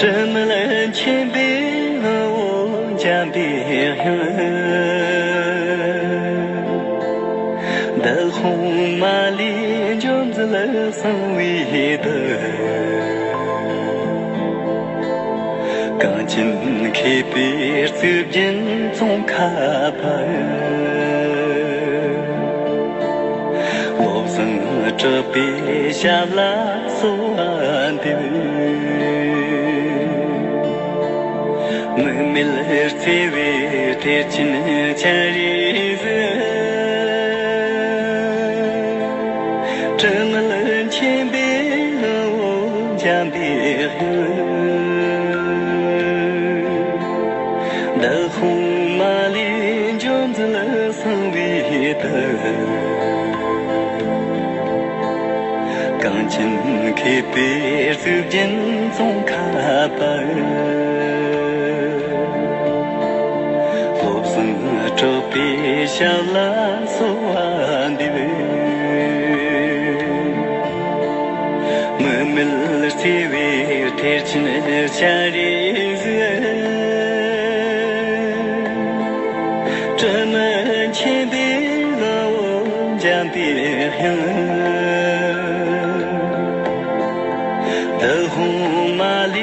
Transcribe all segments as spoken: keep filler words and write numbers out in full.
དྲི་མེད་མཁྱེན་པའི་ངག་འོད་འཇམ་པའི་དབྱངས། འདི་ལྷུང་མ་ལས་འབྱུང་མཛད་གསང་བའི་གདུལ། གངས་ཅན་མཁས་པའི་གཙུག་རྒྱན་ཙོང་ཁ་པ། བློ་བཟང་གྲགས་པའི་ཞབས་ལ་གསོལ་བ་འདེབས། དམིགས་མེད་བརྩེ་བའི་གཏེར་ཆེན་སྤྱན་རས་གཟིགས། དྲི་མེད་མཁྱེན་པའི་ངག་འོད་འཇམ་པའི་དབྱངས། འདི་ལྷུང་མ་ལས་འབྱུང་མཛད་གསང་བའི་གདུལ། གངས་ཅན་མཁས་པའི་གཙུག་རྒྱན་ཙོང་ཁ་པ། བློ་བཟང་གྲགས་པའི་ཞབས་ལ་གསོལ་བ་འདེབས། དམིགས་མེད་བརྩེ་བའི་གཏེར་ཆེན་སྤྱན་རས་གཟིགས། དྲི་མེད་མཁྱེན་པའི་ངག་འོད་འཇམ་པའི་དབྱངས། འདི་ལྷུང་མ་ལས་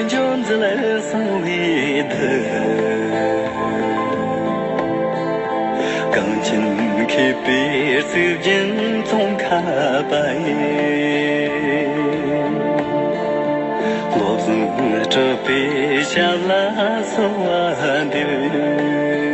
འབྱུང་མཛད་གསང་བའི་གདུལ། གངས་ཅན་མཁས་པའི་གཙུག་རྒྱན་ཙོང་ཁ་པ་ཡི། བློ་བཟང་གྲགས་པའི་ཞབས་ལ་གསོལ་བ་འདེབས།